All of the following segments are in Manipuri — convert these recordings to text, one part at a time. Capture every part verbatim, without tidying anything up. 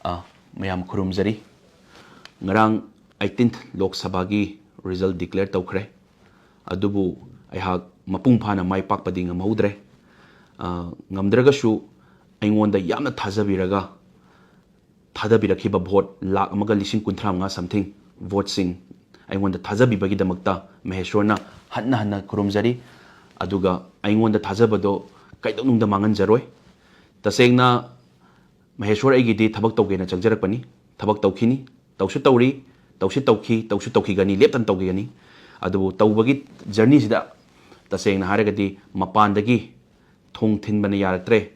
ꯑ, ꯃꯌꯥꯝ ꯈꯨꯔꯨꯝꯖꯔꯤ꯫ ꯉꯔꯥꯡ eighteenth ꯂꯣꯛ ꯁꯚꯥꯒꯤ result declare ꯇꯧꯈ꯭ꯔꯦ꯫ ꯑꯗꯨꯕꯨ ꯑꯩꯍꯥꯛ ꯃꯄꯨꯡ ꯐꯥꯅ ꯃꯥꯏ ꯄꯥꯛꯄꯗꯤ ꯉꯝꯍꯧꯗ꯭ꯔꯦ꯫ ꯑ, ꯉꯝꯗ꯭ꯔꯒꯁꯨ ꯑꯩꯉꯣꯟꯗ ꯌꯥꯝꯅ ꯊꯥꯖꯕꯤꯔꯒ ꯊꯥꯗꯕꯤꯔꯛꯈꯤꯕ vote ꯂꯥꯈ ꯑꯃꯒ ꯂꯤꯁꯤꯡ ꯀꯨꯟꯊ꯭ꯔꯥ ꯃꯉꯥ something voteꯁꯤꯡ ꯑꯩꯉꯣꯟꯗ ꯊꯥꯖꯕꯤꯕꯒꯤꯗꯃꯛꯇ ꯃꯍꯦꯁꯣꯔꯅ ꯍꯟꯅ ꯍꯟꯅ ꯈꯨꯔꯨꯝꯖꯔꯤ꯫ ꯑꯗꯨꯒ ꯑꯩꯉꯣꯟꯗ ꯊꯥꯖꯕꯗꯣ ꯀꯩꯗꯧꯅꯨꯡꯗ ꯃꯥꯡꯍꯟꯖꯔꯣꯏ꯫ ꯇꯁꯦꯡꯅ ꯃꯍꯦꯁꯣꯔ ꯑꯩꯒꯤꯗꯤ ꯊꯕꯛ ꯇꯧꯒꯦꯅ ꯆꯪꯖꯔꯛꯄꯅꯤ꯫ ꯊꯕꯛ ꯇꯧꯈꯤꯅꯤ, ꯇꯧꯁꯨ ꯇꯧꯔꯤ, ꯇꯧꯁꯨ ꯇꯧꯈꯤ, ꯇꯧꯁꯨ ꯇꯧꯈꯤꯒꯅꯤ, ꯂꯦꯞꯇꯅ ꯇꯧꯈꯤꯒꯅꯤ꯫ ꯑꯗꯨꯕꯨ ꯇꯧꯕꯒꯤ journeyꯁꯤꯗ ꯇꯁꯦꯡꯅ ꯍꯥꯏꯔꯒꯗꯤ ꯃꯄꯥꯟꯗꯒꯤ ꯊꯣꯡ ꯊꯤꯟꯕꯅ ꯌꯥꯔꯛꯇ꯭ꯔꯦ,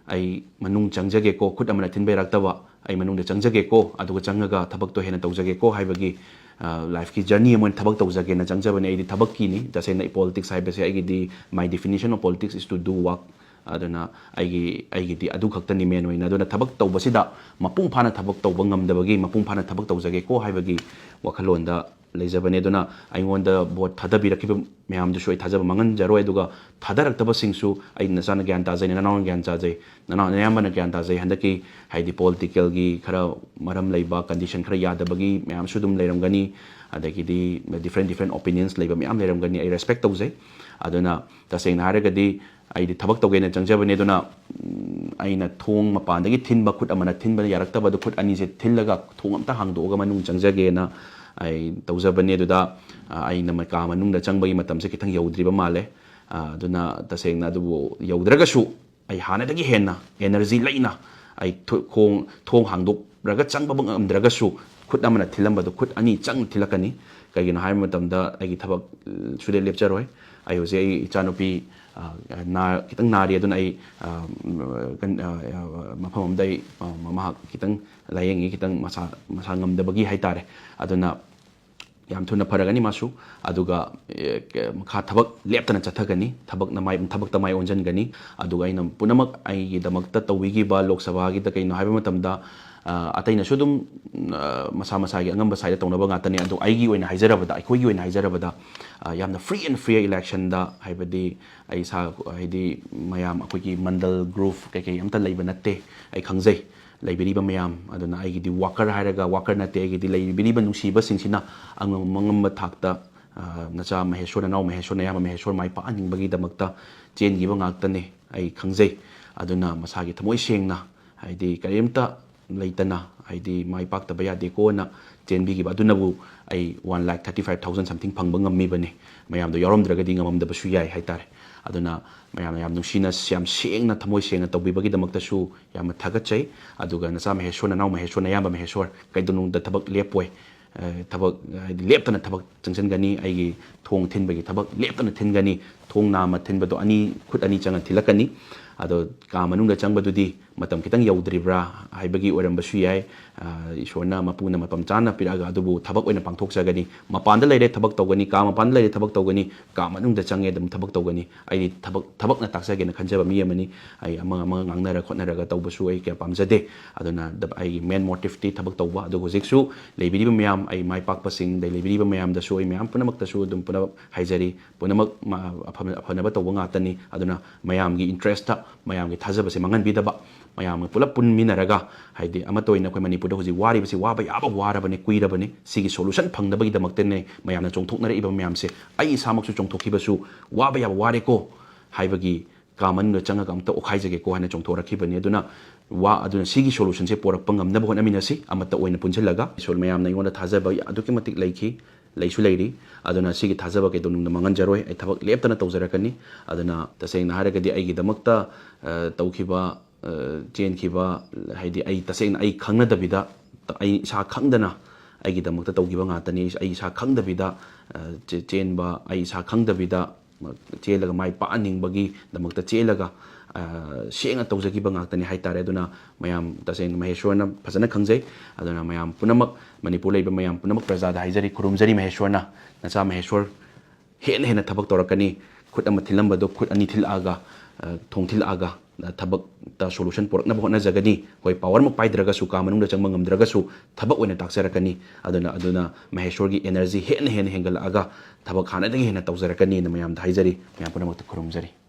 ꯑꯩ ꯃꯅꯨꯡ ꯆꯪꯖꯒꯦꯀꯣ, ꯈꯨꯠ ꯑꯃꯅ ꯊꯤꯟꯕ ꯌꯥꯔꯛꯇꯕ, ꯑꯩ ꯃꯅꯨꯡꯗ ꯆꯪꯖꯒꯦꯀꯣ, ꯑꯗꯨꯒ ꯆꯪꯉꯒ ꯊꯕꯛꯇꯣ ꯍꯦꯟꯅ ꯇꯧꯖꯒꯦꯀꯣ ꯍꯥꯏꯕꯒꯤ, ꯑ, lifeꯀꯤ journey ꯑꯃ ꯑꯣꯏꯅ ꯊꯕꯛ ꯇꯧꯖꯒꯦꯅ ꯆꯪꯖꯕꯅꯦ꯫ ꯑꯩꯗꯤ ꯊꯕꯛꯀꯤꯅꯤ꯫ ꯇꯁꯦꯡꯅ politics ꯍꯥꯏꯕꯁꯦ ꯑꯩꯒꯤꯗꯤ, my definition of politics is to do work꯫ ꯑꯗꯨꯅ ꯑꯩꯒꯤ, ꯑꯩꯒꯤꯗꯤ ꯑꯗꯨ ꯈꯛꯇꯅꯤ main ꯑꯣꯏꯅ꯫ ꯑꯗꯨꯅ ꯊꯕꯛ ꯇꯧꯕꯁꯤꯗ ꯃꯄꯨꯡ ꯐꯥꯅ ꯊꯕꯛ ꯇꯧꯕ ꯉꯝꯗꯕꯒꯤ, ꯃꯄꯨꯡ ꯐꯥꯅ ꯊꯕꯛ ꯇꯧꯖꯒꯦꯀꯣ ꯍꯥꯏꯕꯒꯤ ꯋꯥꯈꯜꯂꯣꯟꯗ ꯂꯩꯖꯕꯅꯦ꯫ ꯑꯗꯨꯅ ꯑꯩꯉꯣꯟꯗ vote ꯊꯥꯗꯕꯤꯔꯛꯈꯤꯕ ꯃꯌꯥꯝꯗꯨꯁꯨ ꯑꯩ ꯊꯥꯖꯕ ꯃꯥꯡꯍꯟꯖꯔꯣꯏ꯫ ꯑꯗꯨꯒ ꯊꯥꯗꯔꯛꯇꯕꯁꯤꯡꯁꯨ ꯑꯩ ꯅꯆꯥꯅ ꯒ꯭ꯌꯥꯟ ꯇꯥꯖꯩ, ꯅꯅꯥꯎꯅ ꯒ꯭ꯌꯥꯟ ꯇꯥꯖꯩ, ꯅꯅꯥꯎ, ꯅꯌꯥꯝꯕꯅ ꯒ꯭ꯌꯥꯟ ꯇꯥꯖꯩ꯫ ꯍꯟꯗꯛꯀꯤ ꯍꯥꯏꯗꯤ politicalꯒꯤ ꯈꯔ ꯃꯔꯝ ꯂꯩꯕ, condition ꯈꯔ ꯌꯥꯗꯕꯒꯤ ꯃꯌꯥꯝꯁꯨ ꯑꯗꯨꯝ ꯂꯩꯔꯝꯒꯅꯤ꯫ ꯑꯗꯒꯤꯗꯤ different different opinions ꯂꯩꯕ ꯃꯌꯥꯝ ꯂꯩꯔꯝꯒꯅꯤ꯫ ꯑꯩ respect ꯇꯧꯖꯩ꯫ ꯑꯗꯨꯅ ꯇꯁꯦꯡꯅ ꯍꯥꯏꯔꯒꯗꯤ ꯑꯩꯗꯤ ꯊꯕꯛ ꯇꯧꯒꯦꯅ ꯆꯪꯖꯕꯅꯦ꯫ ꯑꯗꯨꯅ, ꯎꯝ, ꯑꯩꯅ ꯊꯣꯡ ꯃꯄꯥꯟꯗꯒꯤ ꯊꯤꯟꯕ, ꯈꯨꯠ ꯑꯃꯅ ꯊꯤꯟꯕ ꯌꯥꯔꯛꯇꯕꯗꯨ, ꯈꯨꯠ ꯑꯅꯤꯁꯦ ꯊꯤꯜꯂꯒ ꯊꯣꯡ ꯑꯝꯇ ꯍꯥꯡꯗꯣꯛꯑꯒ ꯃꯅꯨꯡ ꯆꯪꯖꯒꯦꯅ ꯑꯩ ꯇꯧꯖꯕꯅꯦ꯫ ꯑꯗꯨꯗ, ꯑ, ꯑꯩꯅ ꯃ-, ꯀꯥ ꯃꯅꯨꯡꯗ ꯆꯪꯕꯒꯤ ꯃꯇꯝꯁꯦ ꯈꯤꯇꯪ ꯌꯧꯗ꯭ꯔꯤꯕ ꯃꯥꯜꯂꯦ꯫ ꯑ, ꯑꯗꯨꯅ ꯇꯁꯦꯡꯅ ꯑꯗꯨꯕꯨ ꯌꯧꯗ꯭ꯔꯒꯁꯨ ꯑꯩ ꯍꯥꯟꯅꯗꯒꯤ ꯍꯦꯟꯅ energy ꯂꯩꯅ ꯑꯩ ꯊꯣ-, ꯈꯣꯡ-, ꯊꯣꯡ ꯍꯥꯡꯗꯣꯛꯂꯒ ꯆꯪꯕ ꯉꯝꯗ꯭ꯔꯒꯁꯨ ꯈꯨꯠ ꯑꯃꯅ ꯊꯤꯜꯂꯝꯕꯗꯨ ꯈꯨꯠ ꯑꯅꯤ ꯆꯪ ꯊꯤꯜꯂꯛꯀꯅꯤ꯫ ꯀꯩꯒꯤꯅꯣ ꯍꯥꯏꯕ ꯃꯇꯝꯗ ꯑꯩꯒꯤ ꯊꯕꯛ, ꯑ, ꯁꯨꯡꯂꯦꯞ ꯂꯦꯞꯆꯔꯣꯏ꯫ ꯑꯩ ꯍꯧꯖꯤꯛ ꯑꯩ ꯏꯆꯥꯅꯨꯄꯤ, ꯑ, ꯅꯥ-, ꯈꯤꯇꯪ ꯅꯥꯔꯤ, ꯑꯗꯨꯅ ꯑꯩ, ꯑ, ꯀꯟ-, ꯑ, ꯑ, ꯃꯐꯝ ꯑꯃꯗ ꯑꯩ, ꯑ, ꯃꯍꯥꯛ ꯈꯤꯇꯪ ꯂꯥꯌꯦꯡꯉꯤ, ꯈꯤꯇꯪ ꯃꯁꯥ, ꯃꯁꯥ ꯉꯝꯗꯕꯒꯤ ꯍꯥꯏꯇꯥꯔꯦ꯫ ꯑꯗꯨꯅ ꯌꯥꯝ ꯊꯨꯅ ꯐꯔꯒꯅꯤ ꯃꯥꯁꯨ꯫ ꯑꯗꯨꯒ, ꯑꯦ, ꯀ-, ꯃꯈꯥ ꯊꯕꯛ ꯂꯦꯞꯇꯅ ꯆꯠꯊꯒꯅꯤ, ꯊꯕꯛꯅ ꯃꯥꯏ, ꯊꯕꯛꯇ ꯃꯥꯏ ꯑꯣꯟꯁꯤꯟꯒꯅꯤ꯫ ꯑꯗꯨꯒ ꯑꯩꯅ ꯄꯨꯝꯅꯃꯛ ꯑꯩꯒꯤꯗꯃꯛꯇ ꯇꯧꯕꯤꯈꯤꯕ ꯂꯣꯛ ꯁꯚꯥꯒꯤꯗ ꯀꯩꯅꯣ ꯍꯥꯏꯕ ꯃꯇꯝꯗ, ꯑ, ꯑꯇꯩꯅꯁꯨ ꯑꯗꯨꯝ, ꯑ, ꯃꯁꯥ ꯃꯁꯥꯒꯤ ꯑꯉꯝꯕ side ꯇꯧꯅꯕ ꯉꯥꯛꯇꯅꯤ꯫ ꯑꯗꯣ ꯑꯩꯒꯤ ꯑꯣꯏꯅ ꯍꯥꯏꯖꯔꯕꯗ, ꯑꯩꯈꯣꯏꯒꯤ ꯑꯣꯏꯅ ꯍꯥꯏꯖꯔꯕꯗ, ꯑ, ꯌꯥꯝꯅ free and fair electionꯗ, ꯍꯥꯏꯕꯗꯤ ꯑꯩ ꯏꯁꯥ, ꯍꯥꯏꯗꯤ ꯃꯌꯥꯝ ꯑꯩꯈꯣꯏꯒꯤ ꯃꯟꯗꯜ group ꯀꯩꯀꯩ ꯑꯝꯇ ꯂꯩꯕ ꯅꯠꯇꯦ, ꯑꯩ ꯈꯪꯖꯩ꯫ ꯂꯩꯕꯤꯔꯤꯕ ꯃꯌꯥꯝ, ꯑꯗꯨꯅ ꯑꯩꯒꯤꯗꯤ ꯋꯥꯀꯔ ꯍꯥꯏꯔꯒ ꯋꯥꯀꯔ ꯅꯠꯇꯦ, ꯑꯩꯒꯤꯗꯤ ꯂꯩꯕꯤꯔꯤꯕ ꯅꯨꯡꯁꯤꯕꯁꯤꯡꯁꯤꯅ ꯑꯉꯝ ꯑꯉꯝꯕ ꯊꯥꯛꯇ, ꯑ, ꯅꯆꯥ ꯃꯍꯦꯁꯣꯔ, ꯅꯅꯥꯎ ꯃꯍꯦꯁꯣꯔ, ꯅꯌꯥꯝꯕ ꯃꯍꯦꯁꯣꯔ ꯃꯥꯏ ꯄꯥꯛꯍꯟꯅꯤꯡꯕꯒꯤꯗꯃꯛꯇ ꯆꯦꯟꯈꯤꯕ ꯉꯥꯛꯇꯅꯦ ꯑꯩ ꯈꯪꯖꯩ꯫ ꯑꯗꯨꯅ ꯃꯁꯥꯒꯤ ꯊꯃꯣꯏ ꯁꯦꯡꯅ, ꯍꯥꯏꯗꯤ ꯀꯔꯤꯝꯇ ꯂꯩꯇꯅ, ꯍꯥꯏꯗꯤ ꯃꯥꯏ ꯄꯥꯛꯇꯕ ꯌꯥꯗꯦꯀꯣꯅ ꯆꯦꯟꯕꯤꯈꯤꯕ ꯑꯗꯨꯅꯕꯨ ꯑꯩ one lakh thirty five thousand something ꯐꯪꯕ ꯉꯝꯃꯤꯕꯅꯤ꯫ ꯃꯌꯥꯝꯗꯣ ꯌꯥꯎꯔꯝꯗ꯭ꯔꯒꯗꯤ ꯉꯝꯃꯝꯗꯕꯁꯨ ꯌꯥꯏ ꯍꯥꯏꯇꯥꯔꯦ꯫ ꯑꯗꯨꯅ ꯃꯌꯥꯝꯅ ꯌꯥꯝ ꯅꯨꯡꯁꯤꯅ, ꯌꯥꯝ ꯁꯦꯡꯅ, ꯊꯃꯣꯏ ꯁꯦꯡꯅ ꯇꯧꯕꯤꯕꯒꯤꯗꯃꯛꯇꯁꯨ ꯌꯥꯝꯅ ꯊꯥꯒꯠꯆꯩ꯫ ꯑꯗꯨꯒ ꯅꯆꯥ ꯃꯍꯦꯁꯣꯔ, ꯅꯅꯥꯎ ꯃꯍꯦꯁꯣꯔ, ꯅꯌꯥꯝꯕ ꯃꯍꯦꯁꯣꯔ, ꯀꯩꯗꯧꯅꯨꯡꯗ ꯊꯕꯛ ꯂꯦꯞꯄꯣꯏ꯫ ꯑ, ꯊꯕꯛ, ꯍꯥꯏꯗꯤ ꯂꯦꯞꯇꯅ ꯊꯕꯛ ꯆꯪꯁꯤꯟꯒꯅꯤ꯫ ꯑꯩꯒꯤ ꯊꯣꯡ ꯊꯤꯟꯕꯒꯤ ꯊꯕꯛ ꯂꯦꯞꯇꯅ ꯊꯤꯟꯒꯅꯤ꯫ ꯊꯣꯡ ꯅꯥꯝꯃ ꯊꯤꯟꯕꯗꯣ ꯑꯅꯤ, ꯈꯨꯠ ꯑꯅꯤ ꯆꯪꯉ ꯊꯤꯜꯂꯛꯀꯅꯤ꯫ ꯑꯗꯣ ꯀꯥ ꯃꯅꯨꯡꯗ ꯆꯪꯕꯗꯨꯗꯤ ꯃꯇꯝ ꯈꯤꯇꯪ ꯌꯧꯗ꯭ꯔꯤꯕ꯭ꯔꯥ ꯍꯥꯏꯕꯒꯤ ꯑꯣꯏꯔꯝꯕꯁꯨ ꯌꯥꯏ꯫ ꯑ, ꯏꯁꯣꯔꯅ ꯃꯄꯨꯅ ꯃꯇꯝ ꯆꯥꯅ ꯄꯤꯔꯛꯑꯒ ꯑꯗꯨꯕꯨ ꯊꯕꯛ ꯑꯣꯏꯅ ꯄꯥꯡꯊꯣꯛꯆꯒꯅꯤ꯫ ꯃꯄꯥꯟꯗ ꯂꯩꯔꯦ, ꯊꯕꯛ ꯇꯧꯒꯅꯤ꯫ ꯀꯥ ꯃꯄꯥꯟꯗ ꯂꯩꯔꯦ, ꯊꯕꯛ ꯇꯧꯒꯅꯤ꯫ ꯀꯥ ꯃꯅꯨꯡꯗ ꯆꯪꯉꯦ, ꯑꯗꯨꯝ ꯊꯕꯛ ꯇꯧꯒꯅꯤ꯫ ꯑꯩꯗꯤ ꯊꯕꯛ, ꯊꯕꯛꯅ ꯇꯥꯛꯆꯒꯦꯅ ꯈꯟꯖꯕ ꯃꯤ ꯑꯃꯅꯤ꯫ ꯑꯩ ꯑꯃ ꯑꯃ ꯉꯥꯡꯅꯔ ꯈꯣꯠꯅꯔꯒ ꯇꯧꯕꯁꯨ ꯑꯩ ꯀꯌꯥ ꯄꯥꯝꯖꯗꯦ꯫ ꯑꯗꯨꯅ ꯗ-, ꯑꯩꯒꯤ main motiveꯇꯤ ꯊꯕꯛ ꯇꯧꯕ꯫ ꯑꯗꯨꯒ ꯍꯧꯖꯤꯛꯁꯨ ꯂꯩꯕꯤꯔꯤꯕ ꯃꯌꯥꯝ, ꯑꯩ ꯃꯥꯏ ꯄꯥꯛꯄꯁꯤꯡ, ꯑꯗꯩ ꯂꯩꯕꯤꯔꯤꯕ ꯃꯌꯥꯝꯗꯁꯨ ꯑꯩ ꯃꯌꯥꯝ ꯄꯨꯝꯅꯃꯛꯇꯁꯨ ꯑꯗꯨꯝ ꯄꯨꯝꯅꯃꯛ ꯍꯥꯏꯖꯔꯤ꯫ ꯄꯨꯝꯅꯃꯛ ꯃ-, ꯑꯐꯕ, ꯑꯐꯅꯕ ꯇꯧꯕ ꯉꯥꯛꯇꯅꯤ꯫ ꯑꯗꯨꯅ ꯃꯌꯥꯝꯒꯤ interestꯇ, ꯃꯌꯥꯝꯒꯤ ꯊꯥꯖꯕꯁꯦ ꯃꯥꯡꯍꯟꯕꯤꯗꯕ, ꯃꯌꯥꯝꯒ ꯄꯨꯂꯞ ꯄꯨꯟꯃꯤꯟꯅꯔꯒ, ꯍꯥꯏꯗꯤ ꯑꯃꯠꯇ ꯑꯣꯏꯅ ꯑꯩꯈꯣꯏ ꯃꯅꯤꯄꯨꯔꯗ ꯍꯧꯖꯤꯛ ꯋꯥꯔꯤꯕꯁꯤ ꯋꯥꯕ ꯌꯥꯕ ꯋꯥꯔꯕꯅꯤ, ꯀꯨꯏꯔꯕꯅꯤ꯫ ꯁꯤꯒꯤ solution ꯐꯪꯗꯕꯒꯤꯗꯃꯛꯇꯅꯦ ꯃꯌꯥꯝꯅ ꯆꯣꯡꯊꯣꯛꯅꯔꯛꯏꯕ ꯃꯌꯥꯝꯁꯦ꯫ ꯑꯩ ꯏꯁꯥꯃꯛꯁꯨ ꯆꯣꯡꯊꯣꯛꯈꯤꯕꯁꯨ ꯋꯥꯕ ꯌꯥꯕ ꯋꯥꯔꯦꯀꯣ ꯍꯥꯏꯕꯒꯤ ꯀꯥ ꯃꯅꯨꯡꯗ ꯆꯪꯉꯒ ꯑꯝꯇ ꯑꯣꯛꯈꯥꯏꯖꯒꯦꯀꯣ ꯍꯥꯏꯅ ꯆꯣꯡꯊꯣꯔꯛꯈꯤꯕꯅꯤ꯫ ꯑꯗꯨꯅ ꯋꯥ, ꯑꯗꯨꯅ ꯁꯤꯒꯤ solutionꯁꯦ ꯄꯣꯔꯛꯄ ꯉꯝꯅꯕ ꯍꯣꯠꯅꯃꯤꯟꯅꯁꯤ, ꯑꯃꯠꯇ ꯑꯣꯏꯅ ꯄꯨꯟꯁꯤꯜꯂꯒ꯫ ꯏꯁꯣꯔ ꯃꯌꯥꯝꯅ ꯑꯩꯉꯣꯟꯗ ꯊꯥꯖꯕ ꯑꯗꯨꯛꯀꯤ ꯃꯇꯤꯛ ꯂꯩꯈꯤ, ꯂꯩꯁꯨ ꯂꯩꯔꯤ꯫ ꯑꯗꯨꯅ ꯁꯤꯒꯤ ꯊꯥꯖꯕ ꯀꯩꯗꯧꯅꯨꯡꯗ ꯃꯥꯡꯍꯟꯖꯔꯣꯏ꯫ ꯑꯩ ꯊꯕꯛ ꯂꯦꯞꯇꯅ ꯇꯧꯖꯔꯛꯀꯅꯤ꯫ ꯑꯗꯨꯅ ꯇꯁꯦꯡꯅ ꯍꯥꯏꯔꯒꯗꯤ ꯑꯩꯒꯤꯗꯃꯛꯇ, ꯑ, ꯇꯧꯈꯤꯕ, ꯑ, ꯆꯦꯟꯈꯤꯕ, ꯍꯥꯏꯗꯤ ꯑꯩ ꯇꯁꯦꯡꯅ ꯑꯩ ꯈꯪꯅꯗꯕꯤꯗ, ꯑꯩ ꯏꯁꯥ ꯈꯪꯗꯅ ꯑꯩꯒꯤꯗꯃꯛꯇ ꯇꯧꯈꯤꯕ ꯉꯥꯛꯇꯅꯤ꯫ ꯑꯩ ꯏꯁꯥ ꯈꯪꯗꯕꯤꯗ, ꯑ, ꯆꯦ-, ꯆꯦꯟꯕ, ꯑꯩ ꯏꯁꯥ ꯈꯪꯗꯕꯤꯗ ꯆꯦꯜꯂꯒ ꯃꯥꯏ ꯄꯥꯛꯍꯟꯅꯤꯡꯕꯒꯤꯗꯃꯛꯇ ꯆꯦꯜꯂꯒ, ꯑ, ꯁꯦꯡꯅ ꯇꯧꯖꯈꯤꯕ ꯉꯥꯛꯇꯅꯤ ꯍꯥꯏꯇꯥꯔꯦ꯫ ꯑꯗꯨꯅ ꯃꯌꯥꯝ ꯇꯁꯦꯡꯅ ꯃꯍꯦꯁꯣꯔꯅ ꯐꯖꯅ ꯈꯪꯖꯩ꯫ ꯑꯗꯨꯅ ꯃꯌꯥꯝ ꯄꯨꯝꯅꯃꯛ, ꯃꯅꯤꯄꯨꯔ ꯂꯩꯕ ꯃꯌꯥꯝ ꯄꯨꯝꯅꯃꯛ ꯄ꯭ꯔꯖꯥꯗ ꯍꯥꯏꯖꯔꯤ, ꯈꯨꯔꯨꯝꯖꯔꯤ ꯃꯍꯦꯁꯣꯔꯅ, ꯅꯆꯥ ꯃꯍꯦꯁꯣꯔ ꯍꯦꯟꯅ ꯍꯦꯟꯅ ꯊꯕꯛ ꯇꯧꯔꯛꯀꯅꯤ꯫ ꯈꯨꯠ ꯑꯃ ꯊꯤꯜꯂꯝꯕꯗꯣ ꯈꯨꯠ ꯑꯅꯤ ꯊꯤꯜꯂꯛꯑꯒ, ꯑ, ꯊꯣꯡ ꯊꯤꯜꯂꯛꯑꯒ, ꯑ, ꯊꯕꯛꯇ solution ꯄꯨꯔꯛꯅꯕ ꯍꯣꯠꯅꯖꯒꯅꯤ꯫ ꯍꯣꯏ, powerꯃꯛ ꯄꯥꯏꯗ꯭ꯔꯒꯁꯨ, ꯀꯥ ꯃꯅꯨꯡꯗ ꯆꯪꯕ ꯉꯝꯗ꯭ꯔꯒꯁꯨ, ꯊꯕꯛ ꯑꯣꯏꯅ ꯇꯥꯛꯆꯔꯛꯀꯅꯤ꯫ ꯑꯗꯨꯅ, ꯑꯗꯨꯅ ꯃꯍꯦꯁꯣꯔꯒꯤ energy ꯍꯦꯟꯅ ꯍꯦꯟꯅ ꯍꯦꯟꯒꯠꯂꯛꯑꯒ ꯊꯕꯛ ꯍꯥꯟꯅꯗꯒꯤ ꯍꯦꯟꯅ ꯇꯧꯖꯔꯛꯀꯅꯤꯅ ꯃꯌꯥꯝꯗ ꯍꯥꯏꯖꯔꯤ꯫ ꯃꯌꯥꯝ ꯄꯨꯝꯅꯃꯛꯇ ꯈꯨꯔꯨꯝꯖꯔꯤ꯫